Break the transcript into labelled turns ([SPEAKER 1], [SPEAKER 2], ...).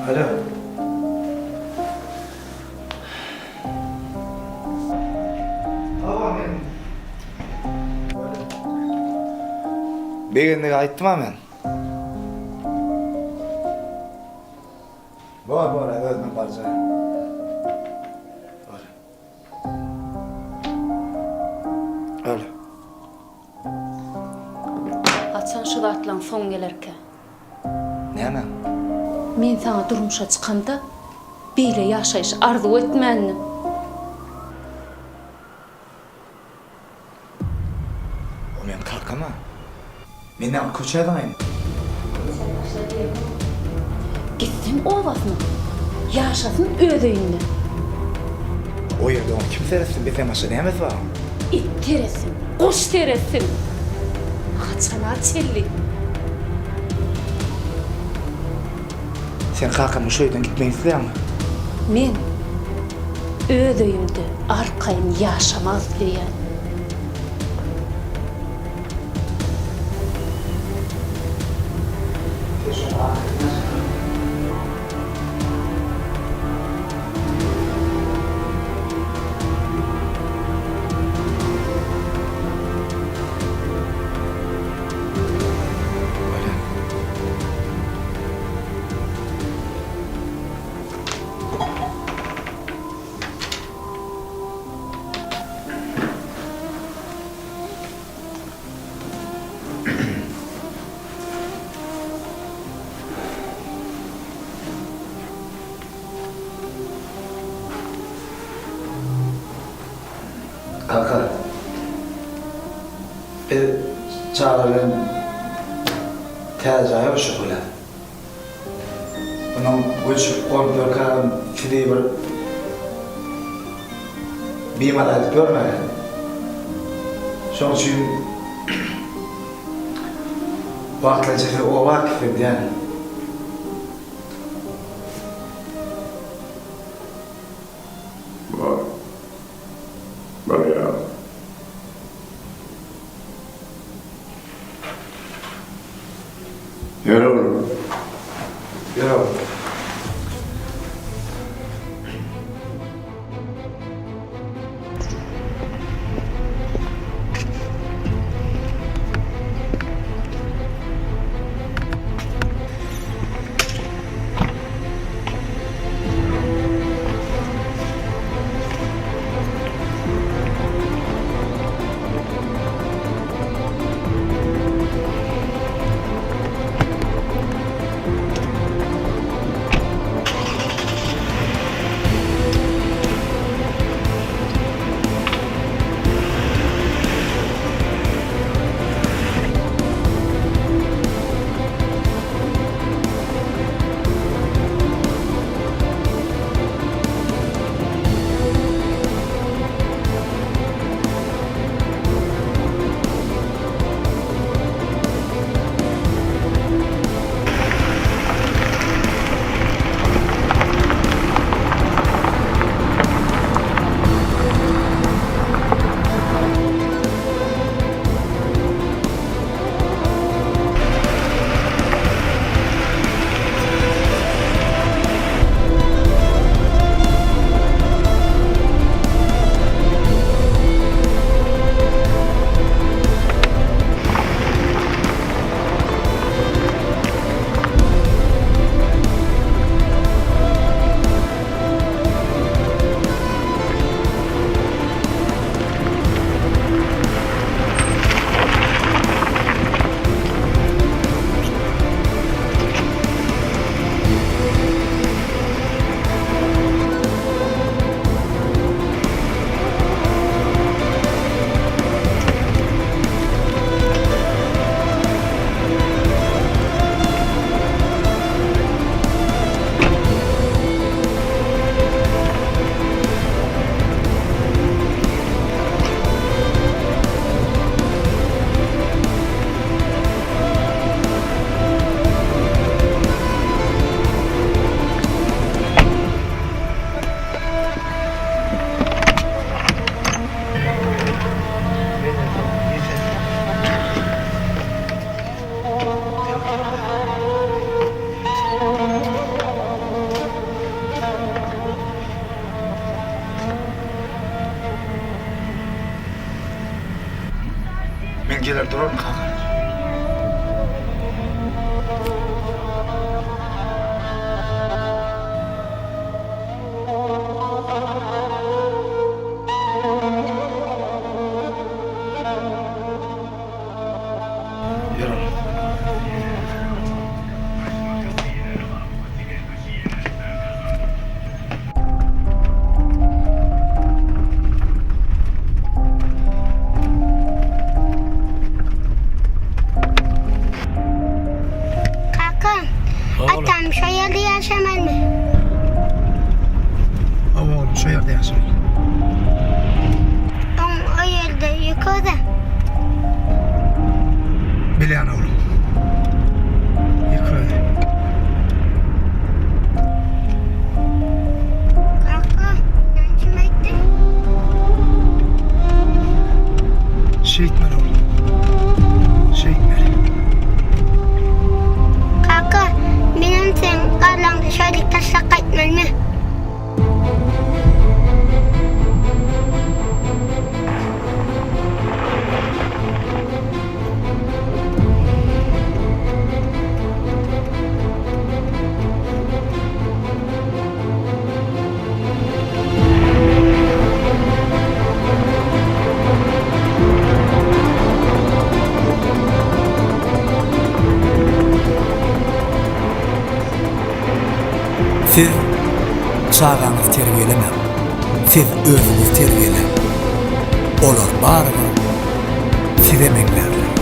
[SPEAKER 1] Alo. Hawa men. Begendige aýtdym-a men. Bor, bor, özüm barjak. Bor. Öl.
[SPEAKER 2] Haçan şu zatlaň soňy gelerkä?
[SPEAKER 1] Näme?
[SPEAKER 2] Men saňa durmuşa çykamda beýle ýaşaýşy arzuw etmändim.
[SPEAKER 1] O meň kakam-a. Men näme köçä zyňaýyn?
[SPEAKER 2] Köçä taşla diýemok. Gitsin obasyna. Ýaşasyn öz öýünde.
[SPEAKER 1] O ýerde oňa kim seretsin, bizden başga nämesi bar oň?
[SPEAKER 2] It seretsin, guş seretsin. Haçana çenli?
[SPEAKER 1] Sen kakamyň şu öýden gitmegini isleýäňmi?
[SPEAKER 2] Men öz öýümde arkaýyn ýaşamak isleýän.
[SPEAKER 1] Sen şoň arkaýyn ýaşa. Bolýar. Kaka, biz çaga bilen täze jaýa göçjek bolýas. Onuň göçüp gonup ýörkäm sizi bir bimaza edip ýörmäli. Şonuň üçin wagtlaýynça sizi oba äkitsem diýýän.
[SPEAKER 3] Bar. Barýar. Ýör oglum.
[SPEAKER 1] Ýör oglum. Meseleler durar kaka. Ýör oglum.
[SPEAKER 3] Kaka, atam şo ýerde ýaşamalymy?
[SPEAKER 1] Hawa oglum, şo ýerde ýaşamaly.
[SPEAKER 3] Oň o ýerde ýeke-de.
[SPEAKER 1] Bilýän oglum. Ýeke.
[SPEAKER 3] Kaka, sen kim aýtdyň?
[SPEAKER 1] Şeýtmeli oglum. Şeýtmeli.
[SPEAKER 3] Kaka, menem seň garlaňda şaýlyk taşlap gaýtmalymy?
[SPEAKER 4] Siz çagaňyzy terbiýelemäň, siz özüňizi terbiýeläň. Olar barybir size meňzärler.